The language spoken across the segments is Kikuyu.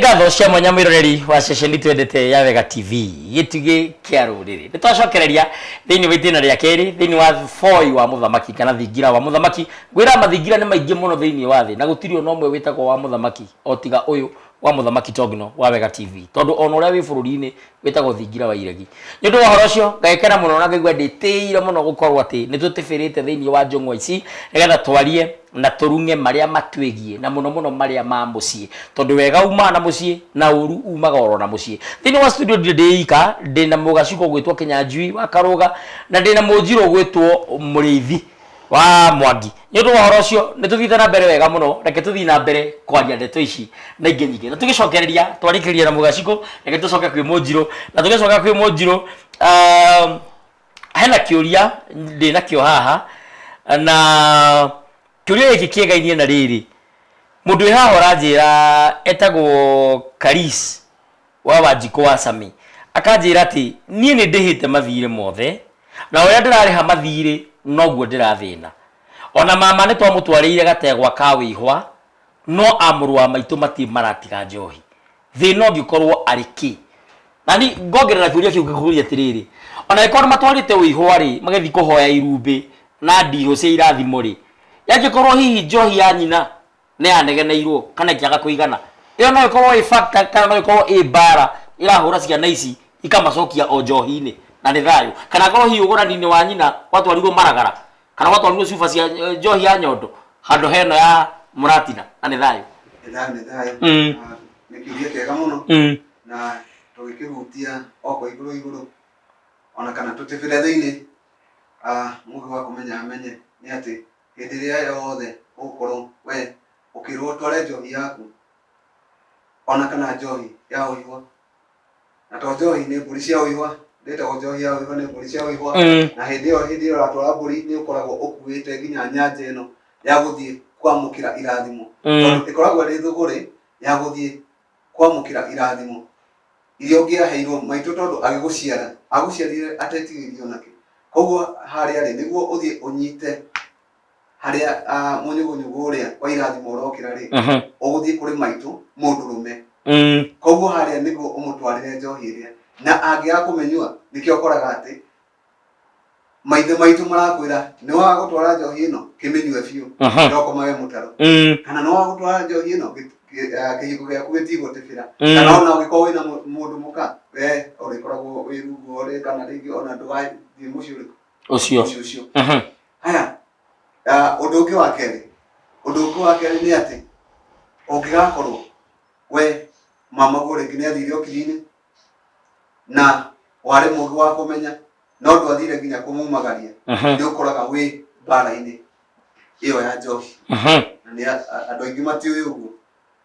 Nĩ ngatho cia mwanya mwĩroreri wa ceceni twendete ya Wega TV, gĩtugĩ kĩa rũrĩrĩ. Nĩ twacokereria thĩinĩ wa itĩna rĩa kerĩ thĩinĩ wa boi wa mũthamaki kana thingira wa mũthamaki. Ngwĩra mathingira nĩ maingĩ mũno thĩinĩ wa thĩ na gũtirĩ ona ũmwe wĩtagwo wa mũthamaki o tiga ũyũ wa mũthamaki Togno wa Wega TV, tondũ ona ũrĩa wĩ bũrũri-inĩ wĩtagwo thingira wa iregi. Nĩ ũndũ wa ũhoro ũcio ngagĩkena mũno na ngaigua ndĩtĩĩire mũno gũkorwo atĩ nĩ tũtĩbĩrĩte thĩinĩ wa njũng'wa ici nĩgetha twarie na tũrung'e marĩa matwĩgiĩ na mũno mũno marĩa ma mũciĩ, tondũ wega umaga na mũciĩ na ũru umaga oro na mũciĩ. Thĩinĩ wa studio ndirĩ ndĩ ika, ndĩna mũgacukũ ũgwĩtwo Kĩnyanjui wa Karũga na ndĩna mũnjirũ ũgwĩtwo Mũrĩithi wa Mwangi. Nĩ ũndũ wa ũhoro ũcio nĩ tũthiĩte na mbere wega mũno, reke tũthiĩ na mbere kwaria ndeto ici na ingĩ nyingĩ. Na tũgĩcokereria twarĩkĩrĩria na mũgacikũ, reke tũcoke kwĩ mũnjirũ, na tũgĩcoka kwĩ mũnjirũ hena kĩũria ndĩ nakĩo haha, na kĩũria gĩkĩ kĩegainie na rĩrĩ, mũndũ wĩ haha ũranjĩra etagwo Karis wa Wanjikũ wa Sami, akanjĩra atĩ niĩ nĩ ndĩhĩte mathirĩ mothe, na ũrĩa ndĩrarĩha mathirĩ noguo ndĩrathĩna. Ona mama nĩ twamũtwarĩire gategwa ka wĩihwa, no a mũrũ wa maitũ matirĩ maratiga njohi. Thĩna ũngĩkorwo arĩ kĩ? Na ni ngongerera kĩũria kĩu ngakũria atĩrĩrĩ, ona angĩkorwo nĩ matwarĩte wĩihwa rĩ, magĩthiĩ kũhoya irumbĩ na ndihũ cia irathimo rĩ, yangĩkorwo hihi njohi ya nyina nĩ yanegeneirwo kana ĩkĩaga kũigana, ĩyo no ĩkorwo ĩ factor kana no ĩkorwo ĩ mbara ĩrahũra ciana ici ikamacokia o njohi-inĩ na nĩ thayũ, kana akorwo hihi ũgũrani-inĩ wa nyina gwatwarirwo maragara kana gwatwarirwo cuba cia njohi ya nyondo handũ heno ya mũratina na nĩ thayũ. Nĩ thayũ, nĩ thayũ. Ah, nĩ kĩũria kĩega mũno na tũgĩkĩhutia o kwa igũrũ igũrũ ona kana tũtibĩre thĩinĩ. Ah, mũgĩ wa kũmenya amenye nĩ atĩ hĩndĩ ĩrĩa yothe ũgũkorwo we ũkĩrwo ũtware njohi yaku ona kana njohi ya ũihwa na to njohi nĩ mbũri cia ũihwa ndĩtagwo njohi ya ũihwa nĩ mbũri cia ũihwa na hĩndĩ ĩyo hĩndĩ ĩyo ũratwara mbũri nĩ ũkoragwo ũkuĩte nginya nyanja ĩno ya gũthiĩ kwamũkĩra irathimo tondũ ĩkoragwo ĩrĩ thũgũrĩ ya gũthiĩ kwamũkĩra irathimo iria ũngĩaheirwo maitũ tondũ agĩgũciara agũciarire atetigĩirio nakĩ koguo harĩa rĩ nĩguo ũthiĩ ũnyite harĩa ah, mũnyũgũnyũgũ ũrĩa wa irathimo ũrokĩra rĩ ũgũthiĩ kũrĩ maitũ mũndũrũme koguo harĩa nĩguo ũmũtwarĩre njohi ĩrĩa na angĩaga kũmĩnyua nĩkĩo ũkoraga atĩ maithe maitũ marakwĩra nĩ waga gũtwara njohi ĩno kĩmĩnyue biũ ĩrokomage mũtaro kana nĩ waga gũtwara njohi ĩno kĩhiko gĩaku gĩtigũtĩbĩra kana ona ũngĩkorwo wĩna mũndũ mũka we ũrĩkoragwo wĩ rungu wa ũrĩrĩ kana rĩngĩ ona ndũgathiĩ mũciĩ ũrĩkũ Ũcio. Mũciĩ ũcio. Haya, ũndũ ũngĩ wa kerĩ, ũndũ ũngĩ wa kerĩ nĩ atĩ ũngĩgakorwo we mamaguo rĩngĩ nĩ athire ũkiri-inĩ na warĩ mũgĩ wa kũmenya no ndwathire nginya kũmumagaria nĩ ũkoraga wĩ mbara-inĩ ĩyo ya njohi na nĩ andũ aingĩ matiũĩ ũguo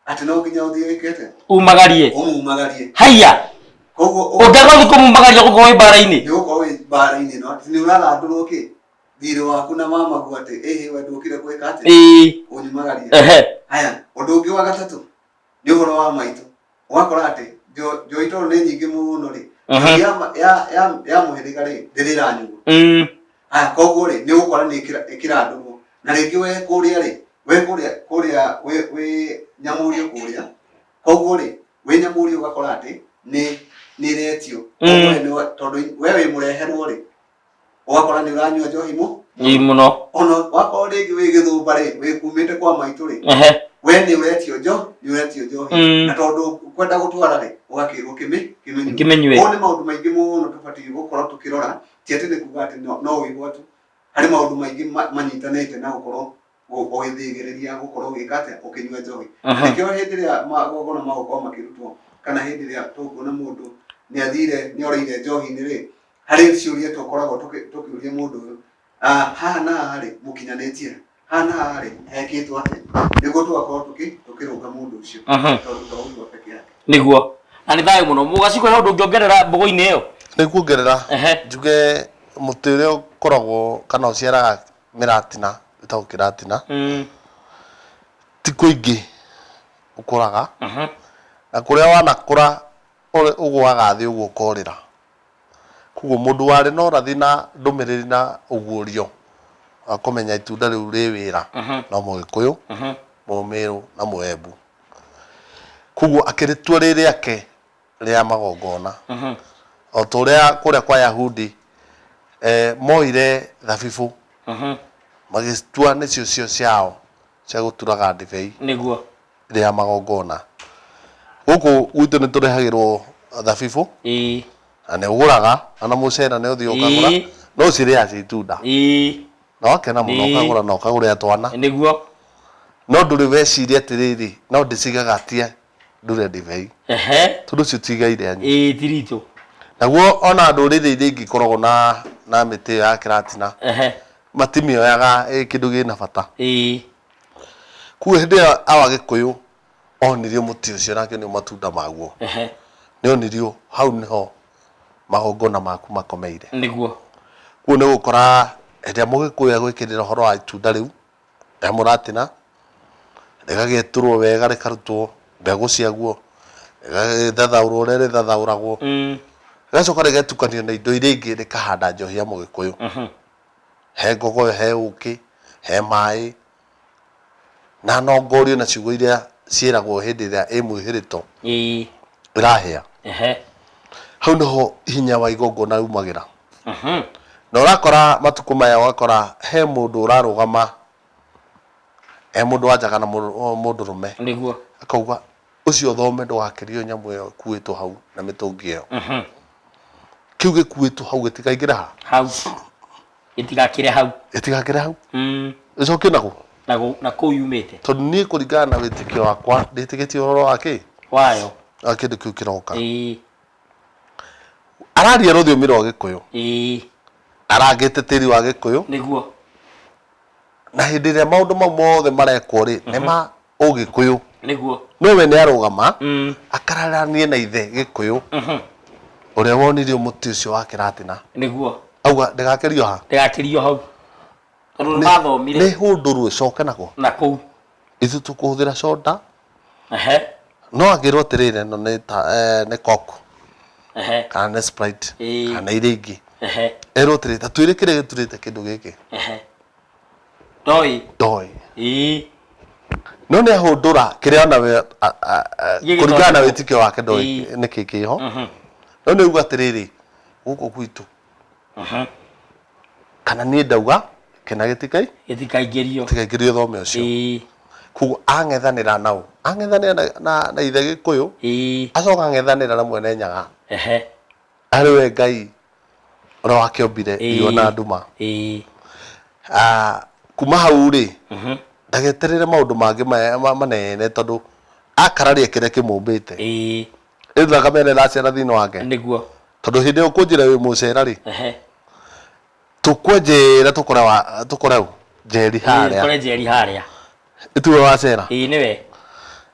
atĩ no nginya ũthiĩ wĩkĩte Umagarie. ũmumagarie Haiya. Koguo Ũngĩaga gũthiĩ kũmumagaria ũgũkorwo wĩ mbara-inĩ. Nĩ ũgũkorwo wĩ mbara-inĩ no atĩ nĩ ũrathandũrwo kĩ thirĩ waku na mamagu atĩ ĩhĩ we ndũkire gwĩka atĩ ũnyumagarie. Haya, ũndũ ũngĩ wa gatatũ nĩ ũhoro wa maitũ ũgakora atĩ njohi tondũ nĩ nyingĩ mũno rĩ ya ya ya mũhĩrĩga rĩ ndĩrĩ ĩranyuo. Haya, koguo rĩ nĩ ũgũkora nĩ ĩkĩrandũrwo na rĩngĩ we kũrĩa rĩ we kũrĩa kũrĩa wĩ wĩ nyamũrio kũrĩa koguo rĩ wĩ nyamũrio ũgakora atĩ nĩ nĩ ĩretio koguo we nĩwe- tondũ we wĩ mũreherwo rĩ ũgakora nĩ ũranyua njohi mũ Ĩ mũno. Ona wakorwo rĩngĩ wĩ gĩthũmba rĩ wĩ kumĩte kwa maitũ rĩ we nĩ ũretio njo nĩ ũretio njohi na tondũ kwenda gũtwara rĩ ũgakĩrwo kĩmĩ kĩmĩnyue. Kĩmĩnyue. Ũũ nĩ maũndũ maingĩ mũno tũbatiĩ gũkorwo tũkĩrora ti atĩ nĩ kuga atĩ no ũigua tu harĩ maũndũ maingĩ manyitanĩte na gũkorwo ũgĩthĩgĩrĩria gũkorwo ũgĩka atĩa ũkĩnyua njohi. Nĩkĩo hĩndĩ ĩrĩa magongona magũkorwo makĩrutwo kana hĩndĩ ĩrĩa tũkuona mũndũ nĩ athire nĩ orĩire njohi-inĩ rĩ harĩ ciũria tũkoragwo tũkĩũria mũndũ ũyũ ah, haha na haha rĩ mũkinyanĩtie haha na haha rĩ hekĩtwo atĩa nĩguo tũgakorwo tũkĩrũnga mũndũ ũcio tondũ to ũguo peke yake. Nĩguo na nĩ thayũ mũno mũgacikũ he ũndũ ũngĩongerera mbũgũ-inĩ ĩyo? Nĩ kuongerera njuge mũtĩ ũrĩa ũkoragwo kana ũciaraga mĩratina wĩtagwo kĩratina ti kũingĩ ũkũraga na kũrĩa wanakũra ũgũaga thĩ ũguo ũkorĩra. Koguo mũndũ warĩ na ũrathi na ndũmĩrĩri na ũguũrio wa kũmenya itunda rĩu rĩ wĩra no Mũgĩkũyũ, Mũmĩrũ na Mũembu. Koguo akĩrĩtua rĩ rĩake rĩa magongona. O ta ũrĩa kũrĩa kwa Ayahudi eh, moire thabibũ magĩcitua nĩcio cio ciao cia gũturaga ndibei Nĩguo. rĩa magongona. Gũkũ gwitũ nĩ tũrehagĩrwo thabibũ na nĩ ũgũraga ona mũcera nĩ ũthiĩ ũkagũra no ũcirĩaga ciĩ itunda na wakena mũno ũkagũra na ũkagũrĩra twana. Nĩguo. No ndũrĩ weciria atĩrĩrĩ, no ndĩcigagatie ndure ndibei. Tondũ ũcio ti igai rĩanyu. Ĩĩ ti ritũ. Naguo ona ndũrĩrĩ iria ingĩ ikoragwo na na mĩtĩ ĩyo ya kĩratina matimĩoyaga ĩ kĩndũ gĩna bata. Koguo hĩndĩ ĩyo awa Gĩkũyũ onirio mũtĩ ũcio na akĩonio matunda maguo, nĩ onirio hau nĩho magongona maku makomeire. Nĩguo. Koguo nĩ ũgũkora hĩndĩ ĩrĩa Mũgĩkũyũ egwĩkĩrĩra ũhoro wa itunda rĩu rĩa mũratina, rĩgagĩturwo wega rĩkarutwo mbegũ ciaguo, rĩgagĩthathaũrwo ũrĩa rĩthathaũragwo, rĩgacoka rĩgatukanio na indo iria ingĩ rĩkahanda njohi ya Mũgĩkũyũ. He ngogoyo, he ũkĩ, he maĩ, na nongorio na ciugo iria ciĩragwo hĩndĩ ĩrĩa ĩ mwĩhĩrĩto ĩrahĩa. Hau nĩho hinya wa igongona umagĩra. Na ũrakora matukũ maya ũgakora he mũndũ ũrarũgama he mũndũ wa nja kana mũndũrũme. Nĩguo. Akauga ũcio thome ndũgakĩrio nyamũ ĩyo ĩkuĩtwo hau na mĩtũngi ĩyo. Kĩu gĩkuĩtwo hau gĩtikaingĩre ha? Hau. Gĩtigakĩre hau. Gĩtigakĩre hau. Ĩcokio nakũ? Na kũu yumĩte. Tondũ niĩ kũringana na wĩtĩkio wakwa ndĩtĩkĩtie ũhoro wa kĩ? Wayo. Wa kĩndũ kĩu kĩroka. Araria rũthiomi rwa Gĩkũyũ. Arangĩte tĩri wa Gĩkũyũ. Nĩguo. Na hĩndĩ ĩrĩa maũndũ mau mothe marekwo rĩ, nĩ ma Ũgĩkũyũ. Nĩguo. No we nĩ arũgama akararanie na ithe Gĩkũyũ ũrĩa wonirio mũtĩ ũcio wa kĩratina. Nĩguo. Auga ndĩgakĩrio ha? Ndĩgakĩrio hau. Tondũ nĩ mathomire. Nĩ hũndũrwo ĩcoke nakũ? Na kũu. Ithuĩ tũkũhũthĩra soda. No angĩrwo atĩrĩrĩ ĩno nĩ ta nĩ Coke kana nĩ Sprite kana iria ingĩ. Erwo atĩrĩrĩ ta twĩre kĩrĩa gĩturĩte kĩndũ gĩkĩ. Ndoĩ. Ndoĩ. No nĩ ahũndũra kĩrĩa ona we kũringana na wĩtĩkio wake ndoĩ nĩkĩ kĩho. No nĩ auga atĩrĩrĩ gũkũ gwitũ kana niĩ ndauga kĩna gĩtikai Gĩtikaingĩrio. Gĩtikaingĩrio thome ũcio. Koguo ang'ethanĩra nao ang'ethanĩra na, na, na ithe Gĩkũyũ acoka ang'ethanĩra na mwene Nyaga arĩ we Ngai ũrĩa wakĩombire riũa na nduma. Ah, kuma hau rĩ ndageterere maũndũ mangĩ manene tondũ akararia kĩrĩa kĩmũmbĩte. Ĩ thakame ĩrĩa ĩracera thĩinĩ wake. Nĩguo. Tondũ hĩndĩ ĩyo ũkũnjĩra wĩ mũcera rĩ, tũkwenjera tũkore wa tũkore ũ njeri harĩa. Tũkore njeri harĩa. Ĩtuwe wacera. Ĩĩ nĩwe.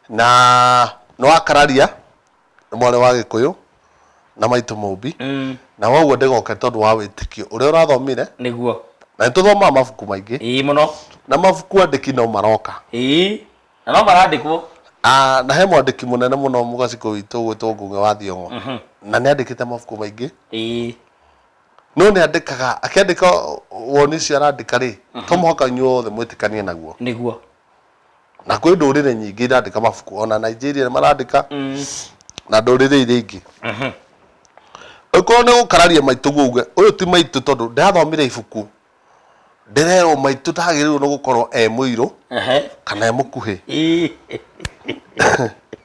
Na nĩ wakararia nĩ mwarĩ wa Gĩkũyũ na maitũ Mũmbi. Na woguo ndĩgoke tondũ wa wĩtĩkio ũrĩa ũrathomire. Nĩguo. Na nĩ tũthomaga mabuku maingĩ. Ĩĩ mũno. Na mabuku andĩki no maroka. Ĩĩ. Na no marandĩkwo. Ah, na he mwandĩki mũnene mũno mũgacikũ witũ ũgwĩtwo Ngũgĩ wa Thiong'o. Na nĩ andĩkĩte mabuku maingĩ. No nĩ andĩkaga, akĩandĩka woni ũcio arandĩka rĩ, to mũhaka inyuothe mwĩtĩkanie naguo. Nĩguo. Na kwĩ ndũrĩrĩ nyingĩ irandĩka mabuku, ona Nigeria nĩ marandĩka, na ndũrĩrĩ iria ingĩ. Ũngĩkorwo nĩ ũgũkararia maitũguo uge, ũyũ ti maitũ tondũ ndathomire ibuku Ndĩrerwo maitũ ndagĩrĩirwo nĩ gũkorwo e mũirũ kana e mũkuhĩ.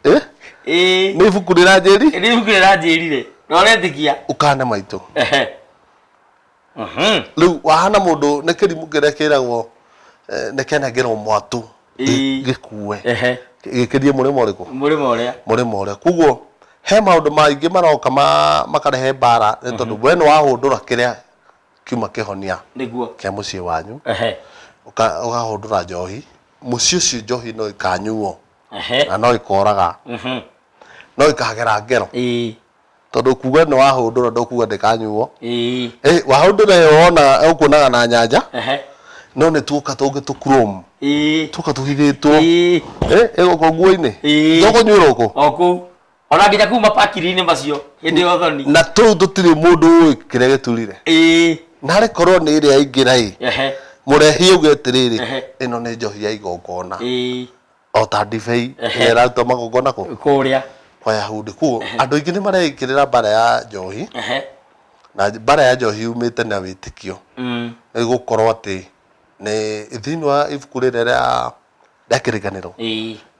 Eh? Nĩ ibuku rĩranjĩri? Nĩ ibuku rĩranjĩrire. Na ũretĩkia? Ũkane maitũ. Rĩu wahana mũndũ nĩ kĩrimũ kĩrĩa kĩragwo eh, nĩ kĩanengerwo mwatũ gĩkue gĩkĩrie mũrĩmo ũrĩkũ? Mũrĩmo ũrĩa. Mũrĩmo ũrĩa. Koguo he maũndũ maingĩ maroka makarehe mbara nĩ tondũ we nĩ wahũndũra kĩrĩa kiuma kĩhonia Nĩguo. kĩa mũciĩ wanyu. Ũkahũndũra njohi mũciĩ ũcio njohi no ĩkanyuo na no ĩkoraga no ĩkagera ngero. Tondũ kuga nĩ wahũndũra ndũkuga ndĩkanyuo. Eh, wahũndũra ĩyo wona ũkuonaga na nyanja. No nĩ tuoka tũngĩ tũkrom tuoka tũhithĩtwo. Eh, ĩgũkũ nguo-inĩ. Tũkũnyuĩra ũkũ O kũu. Ona nginya kũu mapakiri-inĩ macio hĩndĩ ya ũthoni. Na tũu tũtirĩ mũndũ ũĩ kĩrĩa gĩturire. Narĩ korwo nĩ ĩrĩa yaingĩra ĩ, mũrehi auge atĩrĩrĩ, ĩno nĩ njohi ya igongona. O ta ndibei ĩrĩa ĩrarutwo magongona kũ? Kũrĩa. Kwa Yahudi. Koguo andũ aingĩ nĩ mareĩkĩrĩra mbara ya njohi na mbara ya njohi yumĩte na wĩtĩkio. Nĩ gũkorwo atĩ nĩ thĩinĩ wa ibuku rĩrĩa rĩa rĩa kĩrĩkanĩro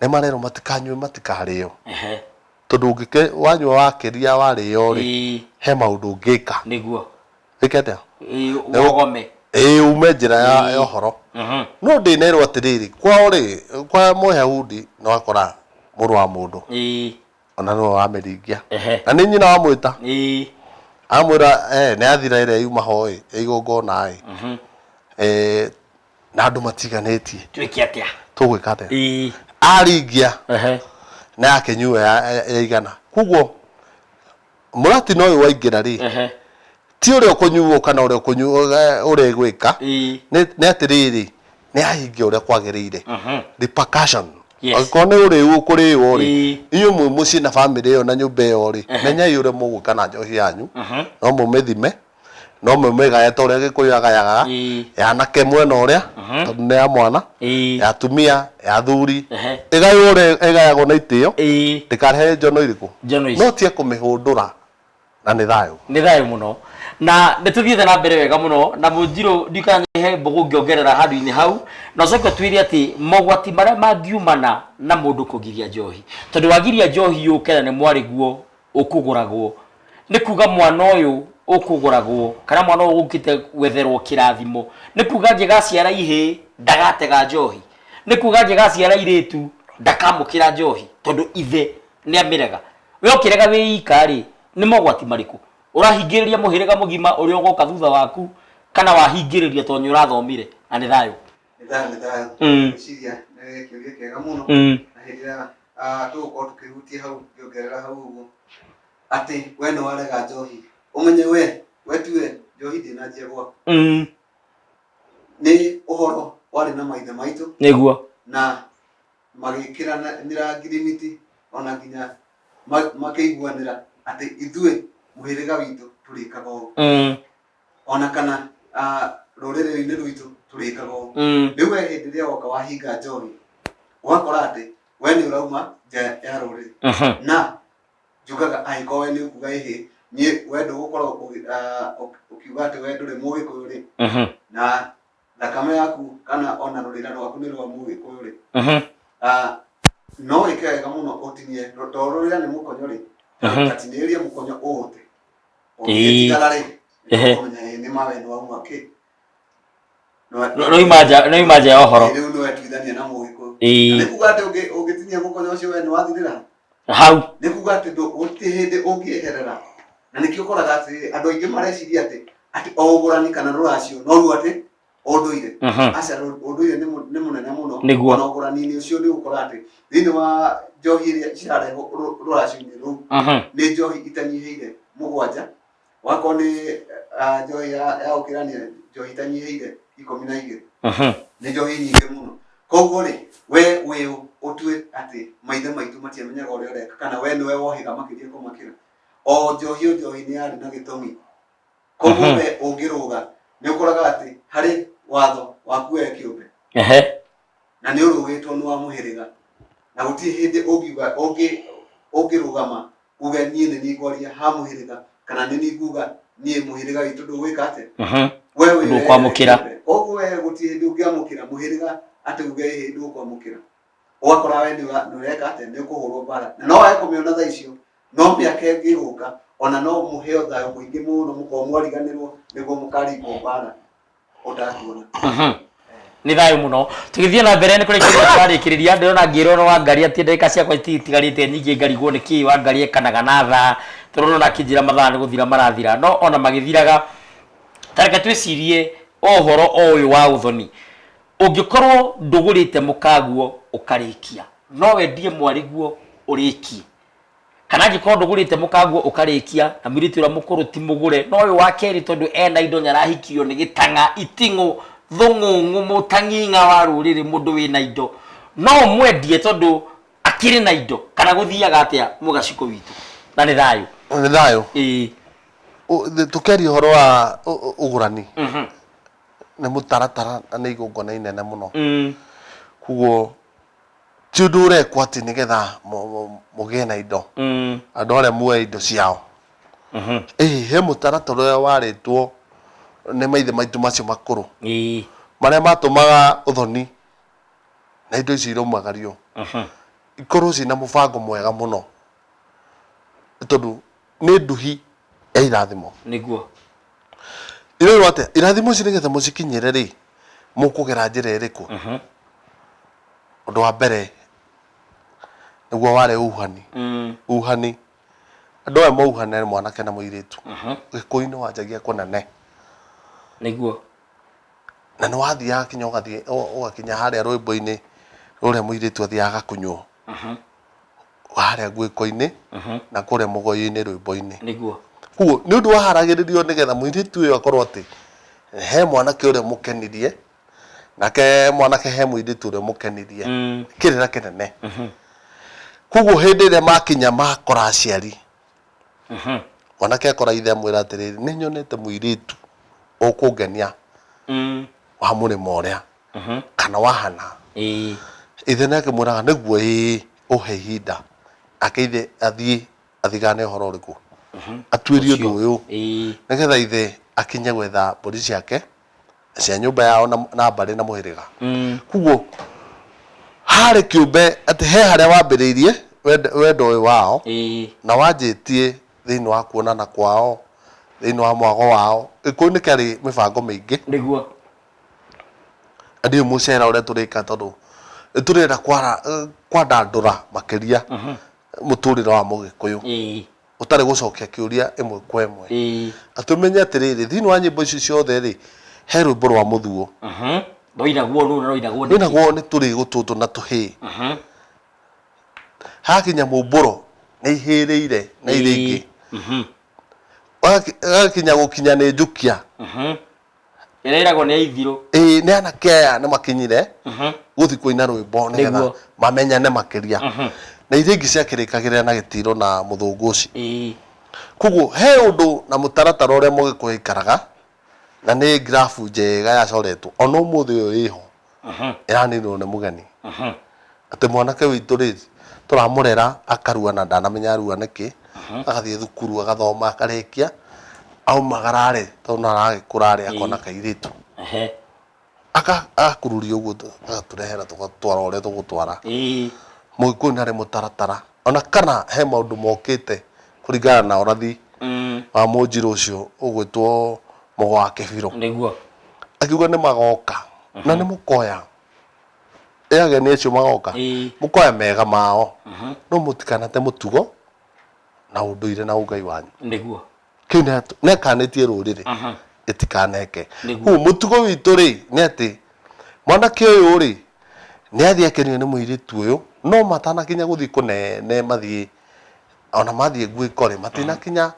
nĩ marerwo matikanyue matikarĩo. Tondũ ũngĩke wanyua wakĩria warĩo rĩ, he maũndũ ũngĩka. Nĩguo. Wĩke atĩa? Ĩĩ, wogome. Ĩĩ ume njĩra ya ya ũhoro. No ndĩnerwo atĩrĩrĩ, kwao rĩ, kwa Mũyahudi nĩ wakora mũrũ wa mũndũ. Ona nĩwe wamĩringia. Na nĩ nyina wamwĩta. Amwĩra eh, nĩ yathira ĩrĩa yuma ho ĩ, ya igongona ĩ. Eh, na andũ matiganĩtie. Twĩke atĩa? Tũgwĩka atĩa? Aringia na yakĩnyua yaigana. Koguo mũratina ũyũ waingĩra rĩ, ti ũrĩa ũkũnyuo kana ũrĩa ũkũnyuo eh, ũrĩa ĩgwĩka nĩ nĩ atĩrĩrĩ nĩ ahingia ũrĩa kwagĩrĩire repercussion Yes. angĩkorwo nĩ ũrĩu ũkũrĩo rĩ inyuĩ mwĩ mũciĩ na bamĩrĩ ĩyo na nyũmba ĩyo rĩ menyai ũrĩa mũgwĩka na njohi yanyu no mũmĩthime no mũmĩgaye ta ũrĩa gĩkũyũ agayaga ya anake mwena ũrĩa tondũ nĩ ya mwana ya atumia ya athuri ĩgaywo ũrĩa ĩgayagwo na itĩo ndĩkarehe njono irĩkũ Njono ici. no tie kũmĩhũndũra na nĩ thayũ nĩ thayũ mũno na nĩ tũthiĩte na mbere wega mũno na mũnjirũ ndikana he mbũgũ ngĩongerera handũ-inĩ hau na ũcoke ũtwĩre atĩ mogwati marĩa mangiumana na mũndũ kũgiria njohi tondũ wagiria njohi yũke na nĩ mwarĩguo ũkũgũragwo nĩ kuga mwana ũyũ ũkũgũragwo kana mwana ũyũ ũkĩte gwetherwo kĩrathimo nĩ kuga angĩgaciara ihĩĩ ndagatega njohi nĩ kuga angĩgaciara irĩtu ndakamũkĩra njohi tondũ ithe nĩ amĩrega we ũkĩrega wĩ ika rĩ nĩ mogwati marĩkũ ũrahingĩrĩria mũhĩrĩga mũgima ũrĩa ũgoka thutha waku kana wahingĩrĩria tondũ nĩ ũrathomire na nĩ thayũ Nĩ thayũ nĩ thayũ. Ngwĩciria nĩ kĩũria kĩega mũno na hĩndĩ ĩrĩa ah, tũgũkorwo tũkĩhutia hau ngĩongerera hau ũguo atĩ we nĩ warega njohi ũmenye we we tiwe njohi ndĩnanjia gwaku nĩ ũhoro warĩ na maithe maitũ nĩguo na magĩkĩranĩra ngirimiti ona nginya makĩiguanĩra atĩ ithuĩ mũhĩrĩga witũ tũrĩkaga ũũ ona kana ah, rũrĩrĩ-inĩ rwitũ tũrĩkaga ũũ rĩu we hĩndĩ ĩrĩa woka wahinga njohi ũgakora atĩ we nĩ ũrauma nja ya rũrĩrĩ na njugaga angĩkorwo we nĩ ũkuga ĩhĩ niĩ we ndũgũkorwo ũgĩ- ah, ũkiuga atĩ we ndũrĩ mũgĩkũyũ rĩ na thakame yaku kana ona rũrĩra rwaku nĩ rwa mũgĩkũyũ rĩ ah, no wĩke wega mũno ũtinie to rũrĩra nĩ mũkonyo rĩ tatinĩria mũkonyo ũũte ũngĩtigara rĩ nĩũkũmenya ĩ nĩ ma we nĩ wauma kĩ no ima nja ya ũhoro rĩu nĩ wetuithania na mũgĩkũyũ Ĩĩ. nĩ kuga atĩ ũngĩtinia mũkonyo ũcio we nĩ wathirĩra hau nĩ kuga atĩ gũtirĩ hĩndĩ ũngĩeherera na nĩkĩo ũkoraga atĩ andũ aingĩ mareciria atĩ atĩ o ũgũrani kana rũracio noruo atĩ ũndũire aca ũndũire nĩ nĩ mũnene mũno Nĩguo. ona ũgũrani-inĩ ũcio nĩ ũgũkora atĩ thĩinĩ wa njohi ĩrĩa cirarehwo rũracio-inĩ rũu nĩ njohi itanyihĩire mũgwanja wakorwo nĩ ah, njohi ya ya gũkĩrania njohi itanyihĩire 12 nĩ njohi nyingĩ mũno koguo rĩ we wĩ ũ ũtue atĩ maithe maitũ matiamenyaga ũrĩa ũreka kana we nĩwe wohĩga makĩria kũmakĩra o njohi o njohi nĩ yarĩ na gĩtũmi koguo we ũngĩrũga nĩ ũkoraga atĩ harĩ watho waku we kĩũmbe na nĩ ũrũgĩtwo nĩ wa mũhĩrĩga na gũtirĩ hĩndĩ ũngiuga ũngĩ ũngĩrũgama uge niĩ nĩ niĩ ngwaria ha mũhĩrĩga kana nĩ niĩ nguga niĩ mũhĩrĩga witũ ndũgwĩka atĩa we wĩ Ndũkwamũkĩra. koguo we gũtirĩ hĩndĩ ũngĩamũkĩra mũhĩrĩga atĩ uge ĩhĩ ndũkwamũkĩra ũgakora we nĩ ũreka atĩa nĩ ũkũhũrwo mbara na no wage kũmĩona thaa icio no mĩaka ĩngĩ ĩgũka ona no mũheo thayũ mũingĩ mũno mũkorwo mwariganĩrwo nĩguo mũkaringwo mbara ũtakuona Nĩ thayũ mũno tũgĩthiĩ na mbere nĩ kũrĩkĩrĩria tũrarĩkĩrĩria ndĩrona ngĩrwo nĩ Wangari atĩ ndagĩka ciakwa itigarĩte nyingĩ ngarigwo nĩ kĩĩ Wangari ekanaga na thaa tondũ ndĩrona akĩnjĩra mathaa nĩ gũthira marathira no ona magĩthiraga ta reke twĩcirie o ũhoro o ũyũ wa ũthoni ũngĩkorwo ndũgũrĩte mũkaguo ũkarĩkia no wendie mwarĩguo ũrĩkie kana angĩkorwo ndũgũrĩte mũkaguo ũkarĩkia na mũirĩtu ũrĩa mũkũrũ ti mũgũre no ũyũ wa kerĩ tondũ ena indo nĩarahikio nĩ gĩtang'a iting'ũ thũng'ũng'ũ mũtang'ing'a wa rũrĩrĩ mũndũ wĩna indo no ũmwendie tondũ akĩrĩ na indo kana gũthiaga atĩa mũgacikũ witũ na nĩ thayũ Nĩ thayũ. Ĩĩ. Tũkĩaria ũhoro wa ũgũrani nĩ mũtaratara na nĩ igongona inene mũno koguo Ti ũndũ ũrekwo atĩ nĩgetha mũgĩe na indo. Andũ arĩa muoe indo ciao. Ĩĩ he mũtaratara ũrĩa warĩtwo nĩ maithe maitũ macio makũrũ. Marĩa matũmaga ũthoni na indo icio iraumagario ikorwo ciĩna mũbango mwega mũno. Nĩ tondũ nĩ nduhi ya irathimo. Nĩguo. Irerwo atĩa? Irathimo ici nĩgetha mũcikinyĩre rĩ, mũkũgera njĩra ĩrĩkũ? Ũndũ wa mbere nĩguo warĩ ũhani. Ũhani. Andũ aya mauhane mwanake na mũirĩtu. Gĩkũyũ-inĩ wanjagia kũnene. Nĩguo. Na nĩ wathiaga kinya ũgathiĩ ũgakinya harĩa rwĩmbo-inĩ rũrĩa mũirĩtu athiaga agakunywo. Harĩa nguĩko-inĩ na kũrĩa mũgoyo-inĩ rwĩmbo-inĩ. Nĩguo. Koguo nĩ ũndũ waharagĩrĩrio nĩgetha mũirĩtu ũyũ akorwo atĩ he mwanake ũrĩa ũmũkenirie nake mwanake he mũirĩtu ũrĩa ũmũkenirie. Kĩrĩra kĩnene. Koguo hĩndĩ ĩrĩa makinya makora aciari, mwanake akora ithe amwĩra atĩrĩrĩ, nĩ nyonete mũirĩtu ũkũngenia wa mũrĩmo ũrĩa kana wa hana. Ithe nĩ akĩmwĩraga nĩguo ĩĩ ũhe ihinda. Nake ithe athiĩ athigane ũhoro ũrĩkũ? Atuĩrie ũndũ ũyũ nĩgetha ithe akinye gwetha mbũri ciake cia nyũmba yao na, na mbarĩ na mũhĩrĩga. Koguo harĩ kĩũmbe atĩ he harĩa wambĩrĩirie wendo ũyũ wao na wanjĩtie thĩinĩ wa kuonana kwao thĩinĩ wa mwago wao. Gĩkũyũ nĩ kĩarĩ mĩbango mĩingĩ. Nĩguo. Na ndiũĩ mũcera ũrĩa tũrĩka tondũ nĩ tũrenda kwara kwandandũra makĩria mũtũrĩre wa mũgĩkũyũ. Ũtarĩ gũcokia kĩũria ĩmwe kwa ĩmwe. Atĩ ũmenye atĩrĩrĩ, thĩinĩ wa nyĩmbo icio ciothe rĩ, he rwĩmbo rwa mũthuo. Rwainagwo nũ na rwainagwo nĩkĩ? Rwainagwo nĩ tũrĩgũ tũtũ na tũhĩĩ. Hakinya mũmbũro nĩ ihĩrĩire na iria ingĩ. Hagakinya gũkinya nĩ njukia. Ĩrĩa ĩragwo nĩ aithirũ. Ĩĩ nĩ anake aya nĩ makinyire gũthiĩ kũina rwĩmbo nĩgetha mamenyane makĩria. Na iria ingĩ ciakĩrĩkagĩrĩra na gĩtiro na mũthũngũci. Koguo he ũndũ na mũtaratara ũrĩa mũgĩkũyũ aikaraga na nĩ graph njega yacoretwo ona ũmũthĩ ũyũ ĩho ĩraninwo nĩ mũgeni. Atĩ mwanake witũ rĩ tũramũrera akarua na ndanamenya arua nĩkĩ, agathiĩ thukuru agathoma akarĩkia, aumagara rĩ tondũ no aragĩkũra rĩ akona kairĩtu. Agakururia ũguo agatũrehera tũgatwara ũrĩa tũgũtwara. Mũgĩkũyũ nĩ arĩ mũtaratara ona kana he maũndũ mokĩte kũringana na ũrathi wa mũnjirũ ũcio ũgwĩtwo Mũgo wa Kĩbirũ. Nĩguo. Akiuga nĩ magoka na nĩ mũkoya ĩ ageni acio magoka mũkoya mega mao no mũtikanate mũtugo na ũndũire na ũngai wanyu. Nĩguo. Kĩu nĩ akanĩtie rũrĩrĩ ĩtikaneke. Koguo mũtugo witũ rĩ nĩ atĩ mwanake ũyũ rĩ nĩ athiĩ akenio nĩ mũirĩtu ũyũ no matanakinya gũthiĩ kũnene mathiĩ ona mathiĩ nguĩko rĩ matinakinya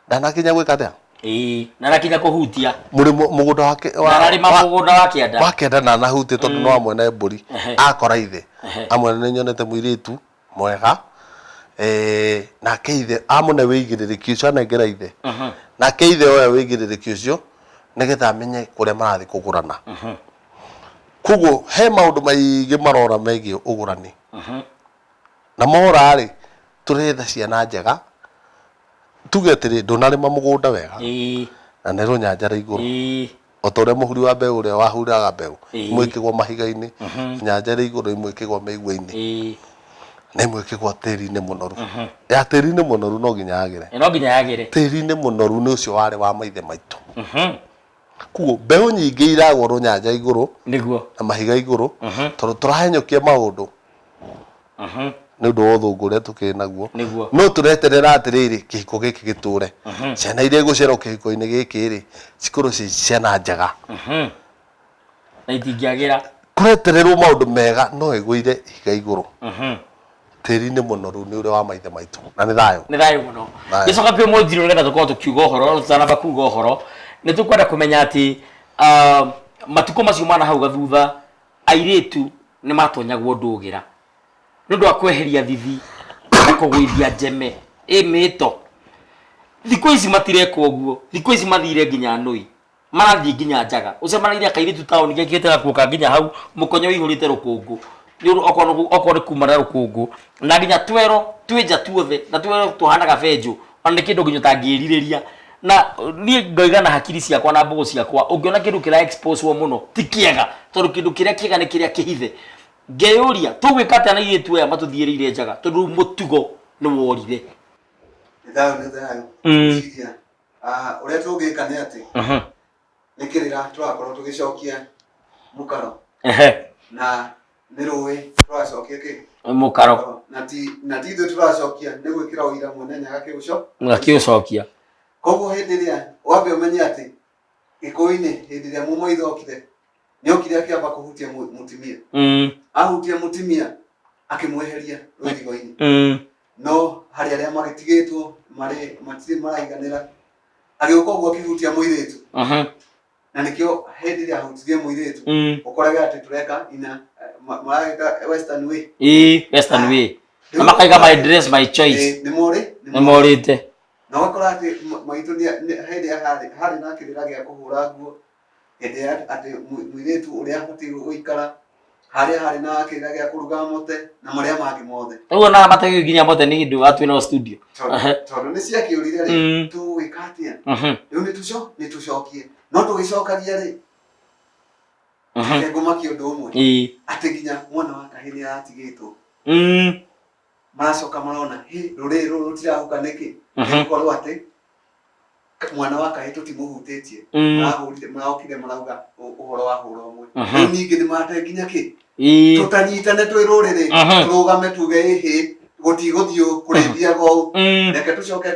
ndanakinya gwĩka atĩa? Ĩĩ, ndanakinya kũhutia. Mũrĩmo mũgũnda wake wa Ndararĩma mũgũnda wa kĩanda. Wa kĩanda ndanahutia tondũ no amwene mbũri. Akora ithe. Amwene nĩ nyonete mũirĩtu mwega eh, nake ithe amũne wĩigĩrĩrĩki ũcio anengera ithe. Nake ithe oya wĩigĩrĩrĩki ũcio nĩgetha amenye kũrĩa marathiĩ kũgũrana. Koguo he maũndũ maingĩ marora megiĩ ũgũrani. Na mora rĩ, tũretha ciana njega, tuge atĩrĩ, ndũnarĩma mũgũnda wega, na nĩ rũnyanjara igũrũ. O ta ũrĩa mũhuri wa mbeũ ũrĩa wahuraga mbeũ, imwe ikĩgwa mahiga-inĩ, nyanjara igũrũ, imwe ikĩgwa mĩigua-inĩ, na imwe ikĩgwa tĩri-inĩ mũnoru. Ya tĩri-inĩ mũnoru no nginya yagĩre. No nginya yagĩre. Tĩri-inĩ mũnoru nĩ ũcio warĩ wa maithe maitũ. Koguo mbeũ nyingĩ iragwa rũnyanja igũrũ Nĩguo. na mahiga igũrũ tondũ tũrahenyũkia maũndũ nĩ ũndũ wa ũthũngũ ũrĩa tũkĩrĩ naguo. Nĩguo. No tũreterera atĩrĩrĩ kĩhiko gĩkĩ gĩtũre. Ciana iria igũciarwo kĩhiko-inĩ gĩkĩ rĩ, cikorwo ciĩ ciana njega. Na itingĩagĩra. Kũretererwo maũndũ mega no ĩgũire ihiga igũrũ. Tĩri-inĩ mũnoru nĩ ũrĩa wa maithe maitũ na nĩ thayũ. Nĩ thayũ mũno. Thayũ. Ngĩcoka kwĩ Mũnjirũ nĩgetha tũkorwo tũkiuga ũhoro, tũtanamba kuga ũhoro, nĩ tũkwenda kũmenya atĩ matukũ macio ma nahau gathutha airĩtu nĩ matonyagwo ndũgĩra nĩ ũndũ wa kweheria thithi na kũgũithia njeme ĩ mĩto. Thikũ ici matireka ũguo, thikũ ici mathire nginya nũi. Marathiĩ nginya njaga. Ũcemanĩirie kairĩtu taũni gekĩrĩte gakuo ka nginya hau, mũkonyo ũihũrĩte rũkũngũ. Nĩ ũndũ okorwo nĩ kuma na rũkũngũ na nginya twero twĩ nja tuothe na twero tũhanaga benjũ, ona nĩ kĩndũ nginya ũtangĩrirĩria. Na niĩ ngoiga na hakiri ciakwa na mbũgũ ciakwa, ũngĩona kĩndũ kĩra expose wo mũno ti kĩega, tondũ kĩndũ kĩrĩa kĩega nĩ kĩrĩa kĩhithe. Ngeyũria tũgwĩka atĩa na airĩtu aya matũthiĩrĩire njaga, tondũ rĩu mũtugo nĩ worire. Nĩ thayũ, nĩ thayũ. Ngwĩciria ũrĩa tũngĩka nĩ atĩ nĩ kĩrĩra tũrakorwo tũgĩcokia mũkaro na nĩ rũĩ tũracokia kĩ Mũkaro. Na ti ithuĩ tũracokia, nĩ gwĩkĩra ũira Mwene Nyaga kĩũco Gakĩũcokia. Koguo hĩndĩ ĩrĩa wambe ũmenye atĩ Gĩkũyũ-inĩ hĩndĩ ĩrĩa mũmaitho okire, nĩ okire akĩamba kũhutia mũtumia. Ahutia mũtumia akĩmweheria rũirigo-inĩ. No harĩ arĩa magĩtigĩtwo marĩ matirĩ maraiganĩra, agĩũka ũguo akĩhutia mũirĩtu. Na nĩkĩo hĩndĩ ĩrĩa ahutirie mũirĩtu, ũkorage atĩ tũreka ina maragĩka western way. Ĩĩ, western way. Na makaiga "My dress, my choice". Nĩ morĩ. Nĩ morĩte. Na ũgakora atĩ maitũ hĩndĩ ĩrĩa harĩ na kĩrĩra gĩa kũhũra nguo, hĩndĩ ĩrĩa atĩ mũirĩtu ũrĩa abatiĩ gũikara harĩa harĩ na kĩrĩra gĩa kũruga mote na marĩa mangĩ mothe. Rĩu ona mategĩ nginya mote nĩ indo atwĩ no studio. Tondũ nĩ ciakĩũrire rĩ, tũgwĩka atĩa? Rĩu nĩ tũcokie, no tũgĩcokagia rĩ, reke ngũmakie ũndũ ũmwe, atĩ nginya mwana wa kahĩĩ nĩ aratigĩtwo. Maracoka marona hĩ rũrĩrĩ rũrũ rũtirahuka nĩkĩ? Nĩ gũkorwo atĩ mwana wa kahĩĩ tũtimũhutĩtie. Marahũrire, marokire marauga ũhoro wa hũra ũmwe. Rĩu ningĩ nĩ mate nginya kĩ tũtanyitane twĩ rũrĩrĩ, tũrũgame tuge ĩhĩ gũtigũthiĩ ũũ, kũrĩthiaga ũũ. Reke tũcoke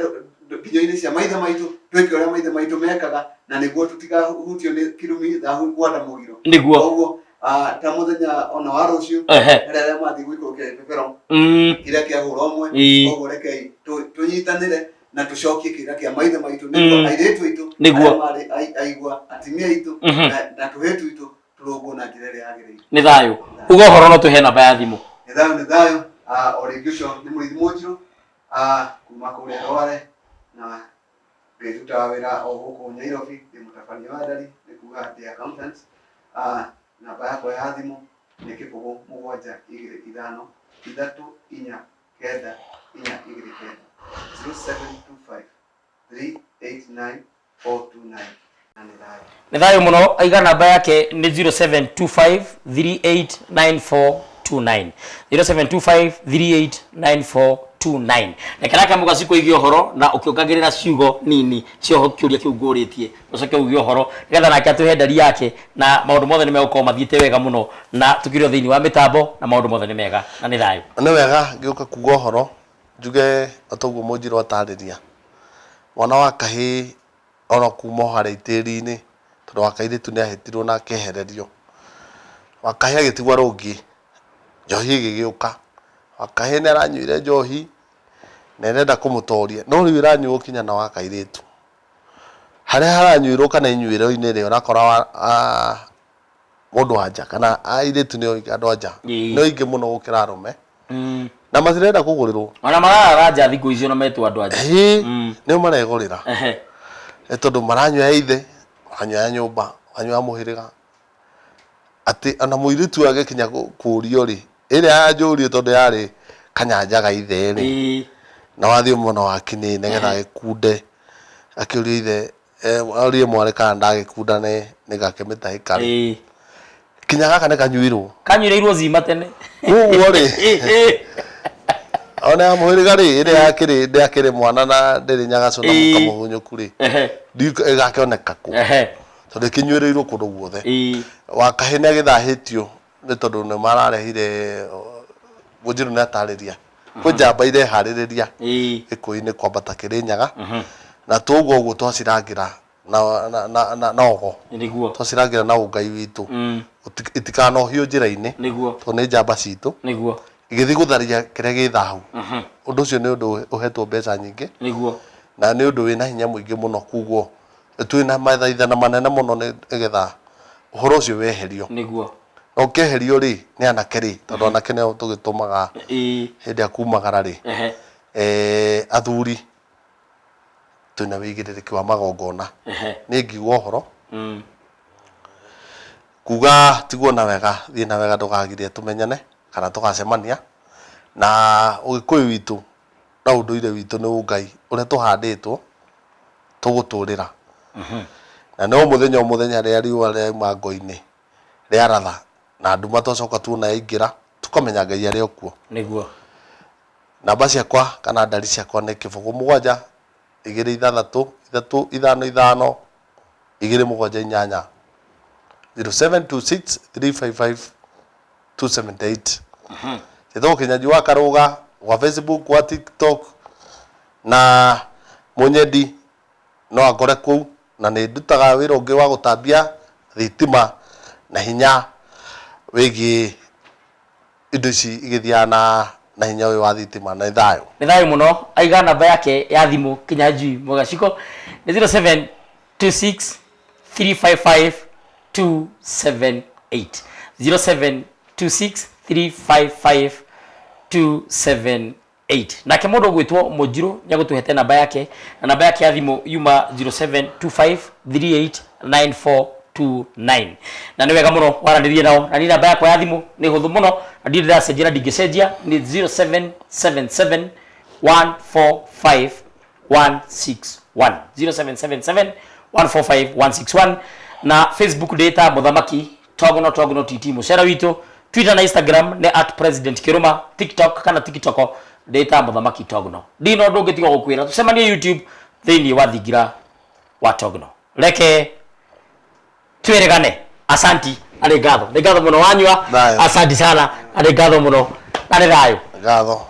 nginyo-inĩ cia maithe maitũ, twĩke ũrĩa maithe maitũ mekaga, na nĩguo tũtikahutio nĩ kĩrumi thahu gwata mũgiro. Koguo ta mũthenya ona wa rũciũ, harĩ arĩa mathiĩ gũikũrũkia gĩbebero kĩrĩa kĩa hũra ũmwe. Koguo rekei tũnyitanĩre na tũcokie kĩrĩra kĩa maithe maitũ, nĩguo airĩtu aitũ arĩa marĩ aigua, atumia aitũ na tũhĩĩ twitũ tũrũngwo na njĩra ĩrĩa yagĩrĩire. Nĩ thayũ. Uga ũhoro no tũhe namba ya thimũ. Nĩ thayũ, nĩ thayũ. O rĩngĩ ũcio nĩ Mũrĩithi Mũnjirũ kuma kũrĩa Rware, na ndĩrutaga wĩra o gũkũ Nairobi, ndĩ mũtabania wa ndari, nĩ kuga ndĩ accountant. Namba yakwa ya thimũ nĩ 0 7 2 5 3 4 9 4 2 9, 0725 389 429, na nĩ thayũ. Nĩ thayũ mũno. Aiga namba yake nĩ 0725389429, 0725389429. Reke nake mũgaci kũigia ũhoro na ũkĩongagĩrĩra ciugo nini cia kĩũria kĩu ngũrĩtie, ũcoke uge ũhoro nĩgetha nake atũhe ndari yake, na maũndũ mothe nĩ megũkorwo mathiĩte wega mũno, na tũkĩrĩ thĩinĩ wa mĩtambo na maũndũ mothe nĩ mega na nĩ thayũ. Nĩ wega ngĩũka kuga ũhoro njuge o ta ũguo Mũnjirũ atarĩria, mwana wa kahĩĩ ona kuma o harĩa itĩri-inĩ, tondũ wa kairĩtu nĩ ahĩtirwo na akĩehererio, wa kahĩĩ agĩtigwo arũngiĩ, njohi ĩgĩgĩũka, wa kahĩĩ nĩ aranyuire njohi na ĩrenda kũmũtoria, no rĩu ĩranyuo kinya na wa kairĩtu. Harĩa haranyuĩrwo kana inyuĩro-inĩ rĩ, ũrakora mũndũ wa nja kana airĩtu nĩo andũ a nja nĩo aingĩ mũno gũkĩra arũme, na matirenda kũgũrĩrwo. Ona mararara nja thikũ icio na metwo andũ a nja. Ĩĩ, nĩo maregũrĩra. Nĩ tondũ maranyua ya ithe, maranyua ya nyũmba, maranyua ya mũhĩrĩga, atĩ ona mũirĩtu ũyũ agĩkinya kũũrio rĩ, ĩrĩa ya njũrio tondũ yarĩ kanyanja ga ithe rĩ, na wathiĩ mwena wa kinĩ nĩgetha agĩkunde, akĩũria ithe, orie mwarĩ kana ndagĩkunda nĩ gakĩmĩtahĩka rĩ, kinya gaka nĩ kanyuirwo. Kanyuĩrĩirwo zima tene. Koguo rĩ, ona ya mũhĩrĩga rĩ, ĩrĩa yakĩrĩ ndĩakĩrĩ mwana na ndĩrĩ nyagacũ na mũkamũhunyũku rĩ, ĩgakĩoneka kũ? Tondũ ĩkĩnyuĩrĩirwo kũndũ guothe. Wa kahĩĩ nĩ agĩthahĩtio nĩ tondũ nĩ mararehire, Mũnjirũ nĩ atarĩria, kwĩ njamba ireharĩrĩria Gĩkũyũ-inĩ kwambata Kĩrĩnyaga, na tũguo ũguo twacirangĩra na na na na ogo. Twacirangĩra na ũngai witũ, itikanohio njĩra-inĩ, tondũ nĩ njamba citũ igĩthiĩ gũtharia kĩrĩa gĩ thahu. Ũndũ ũcio nĩ ũndũ ũhetwo mbeca nyingĩ, na nĩ ũndũ wĩna hinya mũingĩ mũno. Koguo twĩna mathaithana manene mũno nĩgetha ũhoro ũcio weherio. Na ũkĩeherio rĩ, nĩ anake rĩ, tondũ anake nĩo tũgĩtũmaga hĩndĩ ya kumagara rĩ, athuri twĩna wĩigĩrĩrĩki wa magongona. Niĩ ngiuga ũhoro kuga tiguo na wega, thiĩ na wega, ndũkagirie tũmenyane. Kana tũgacemania na ũgĩkũyũ witũ na ũndũire witũ nĩ ũngai ũrĩa tũhandĩtwo tũgũtũrĩra. Na nĩ o mũthenya o mũthenya rĩrĩa riũa rĩauma ngo-inĩ rĩaratha na nduma twacoka tuona yaingĩra tũkamenya Ngai arĩ o kuo. Nĩguo. Namba ciakwa kana ndari ciakwa nĩ kĩbũgũ mũgwanja igĩrĩ ithathatũ ithatũ ithano ithano igĩrĩ mũgwanja inyanya 0726 355 278. Njĩtagwo Kĩnyanjui wa Karũga gwa Facebook, gwa TikTok na mũnyendi no angore kũu na nĩ ndutaga wĩra ũngĩ wa gũtambia thitima na hinya wĩgiĩ indo ici igĩthiaga na na hinya ũyũ wa thitima na nĩ thayũ. Nĩ thayũ mũno. Aiga namba yake ya thimũ Kĩnyanjui Mũgaciko nĩ 0726 355 278 0726 355 278. Nake mũndũ ũgwĩtwo Mũnjirũ nĩ agũtũhete namba yake, na namba yake ya thimũ yuma 0725 389429. Na nĩ wega mũno waranĩrie nao. Na niĩ namba yakwa ya thimũ nĩ hũthũ mũno na ndirĩ ndĩracenjia na ndingĩcenjia, nĩ 0777 145 161 0777 145 161. Na Facebook ndĩta Mũthamaki Togno Togno TT mũcera witũ. Twitter na Instagram nĩ at President Kĩrũma. TikTok kana TikTok ndĩta Mũthamaki Togno. Ndina ũndũ ũngĩ tiga gũkwĩra tũcemanie YouTube thĩinĩ wa thingira wa Togno. Reke twĩrĩgane. Asanti, arĩ ngatho, nĩ ngatho mũno wanyua. Thayũ. Asanti sana, arĩ ngatho mũno, arĩ thayũ. Ngatho.